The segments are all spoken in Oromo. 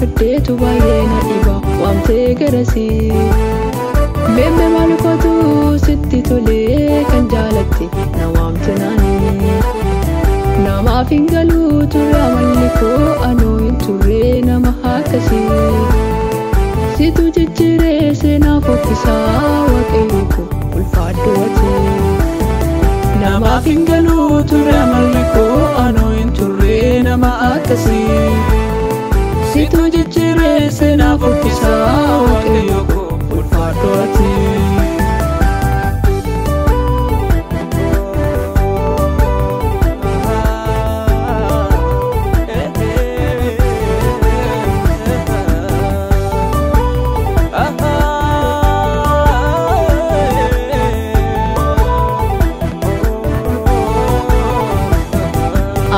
fiddeetu baay'ee na dhiba waamtee garasii. Meemme maal kootu sitti tolee kan jaalatte na waamte naanii. Namaaf hin galuu ture amalli koo anoo hin turre nama akkasii. Situ jijjiiree seenaa fokkisaa waaqayyo koo ulfaadhu ati. Namaaf hin galuu ture amalli koo anoo hin turre nama akkasii. Situ jijjiiree seenaa fokkisaa waaqayyo koo ulfaadhu ati.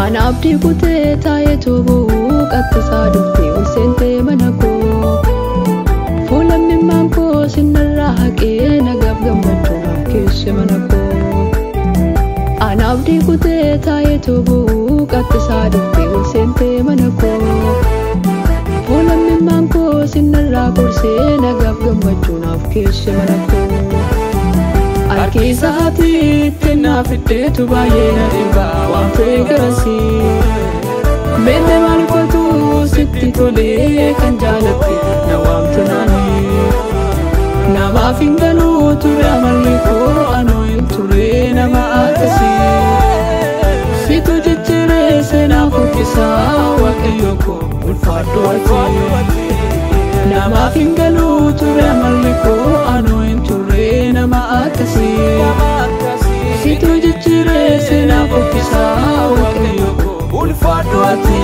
Ana abdii kutee taa'eetu bu'uu qattisaa dhuftee ol seentee mana koo. Fuula mimmaan koo sinarraa haqee nagaaf gammachuu naaf keesse mana koo. Ana abdii kutee taa'eetu bu'uu qattisaa dhuftee ol seentee mana koo. Fuula mimmaan koo sinarraa gorsee nagaaf gammachuu naaf keesse mana koo. Harkiisa haatiitti na fiddeetu baay'ee na dhiba waamtee garasii. Meemme maal kootu sitti tolee kan jaalatte na waamte naanii. Namaaf hin galuu ture amalli koo anoo hin turre nama akkasii. Situ jijjiiree seenaa fokkisaa waaqayyo koo ulfaadhu ati. Namaaf hin galuu ture amalli koo anoo hin turre nama akkasii. Situ jijjiiree seenaa fokkisaa waaqayyo koo ulfaadhu ati.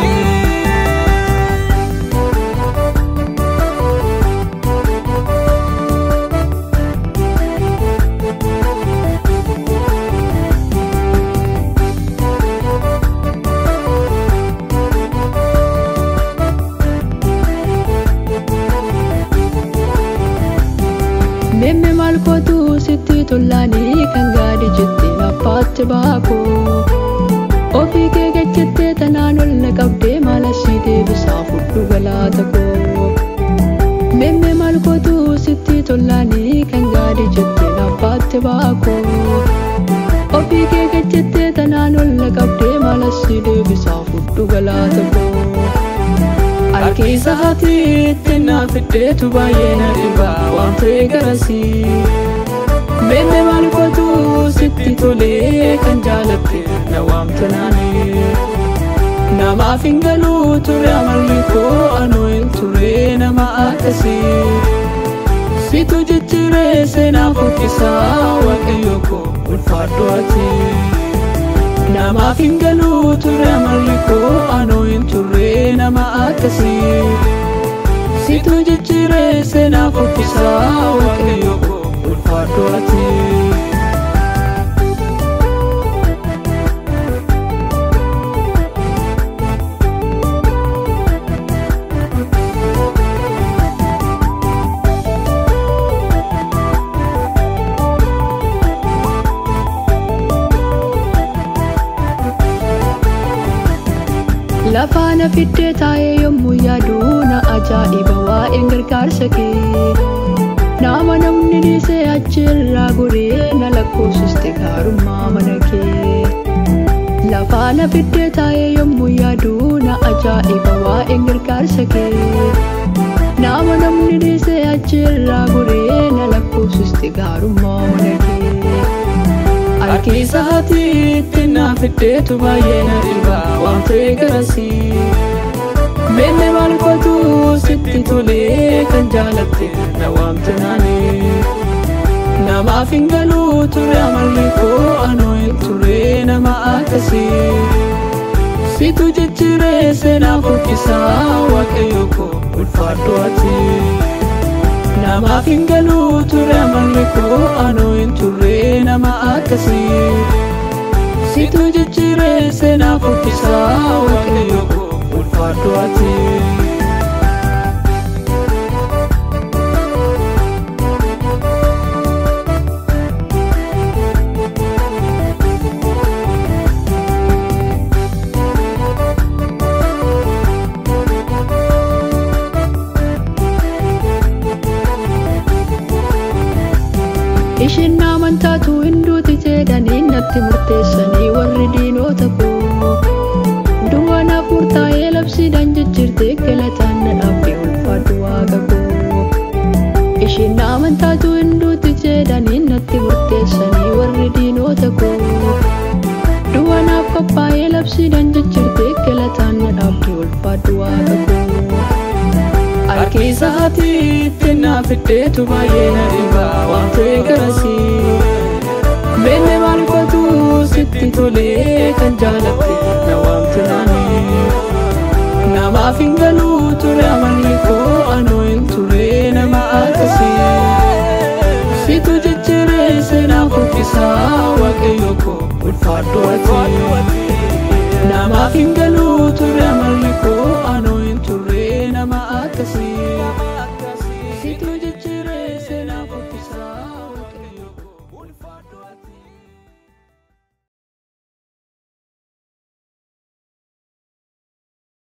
Meemme maal kootu sitti tolaanii kan gaadhi jettee naffaatti baakoo. Ofii kee gachattee tanaan ol na qabdee maal asii deebisaa fudhu galaata koo. Meemme maal kootu sitti tolaanii kan gaadhi jettee naffaatti baakoo. Ofii kee gachattee tanaan ol na qabdee maal asii deebisaa fudhu galaata koo. Harkiisa haatiitti na fiddeetu baay'ee na dhiba waamtee garasii. Meemme maal kootu sitti tolee kan jaalatte na waamte naanii. Namaaf hin galuu ture amalli koo anoo hin turre nama akkasii. Situ jijjiiree seenaa fokkisaa waaqayyo koo ulfaadhu ati. Namaaf hin galuu ture amalli koo anoo hin turre nama akkasii. Situ jijjiiree seenaa fokkisaa waaqayyo koo ulfaadhu ati. Lafaa na fiddee taa'ee yommuu yaadu na ajaa'iba waa'een gargaarsa kee. Nama namni dhiisee achirraa goree na lakkoofsiste gaarummaa mana kee. Lafaa na fiddee taa'ee yommuu yaadu na ajaa'iba waa'een gargaarsa kee. Nama namni dhiisee achirraa goree na lakkoofsiste gaarummaa mana kee. Harkiisa haatiitti na fiddeetu baay'ee na dhiba waamtee garasii. Meemme maal kootu sitti tolee kan jaalatte na waamte naanii. Namaaf hin galuu ture amalli koo anoo hin turre nama akkasii. Situ jijjiiree seenaa fokkisaa waaqayyo koo ulfaadhu ati. Namaaf hin galuu ture amalli koo anoo hin turre nama akkasii. Situ jijjiiree seenaa fokkisaa waaqayyo koo ulfaadhu ati. Isheen amantaatu hinduuti jedhanii natti murteessanii warri diinota koo. Du'a naaf murtaa'ee labsiidhaan jijjiirtee galataan na dhaabde ulfaadhu waaqa koo. Isheen amantaatu hinduuti jedhanii natti murteessanii warri diinota koo. Du'a naaf qophaa'ee labsiidhaan jijjiirtee galataan na dhaabde ulfaadhu waaqa koo. Harkisaatiitti naaf fiddeetu baay'ee na dhiba waan ta'e garasii. Beenne maal gootu sitti tolee kan jaalatte na waamte naanii. Namaaf hin galuu ture amalli koo anoo hin ture nama akkasii. Situ jijjiiree seenaa fuffisaa waaqayyo koo ulfaadhu ati. Namaaf hin galuu ture amalli koo anoo.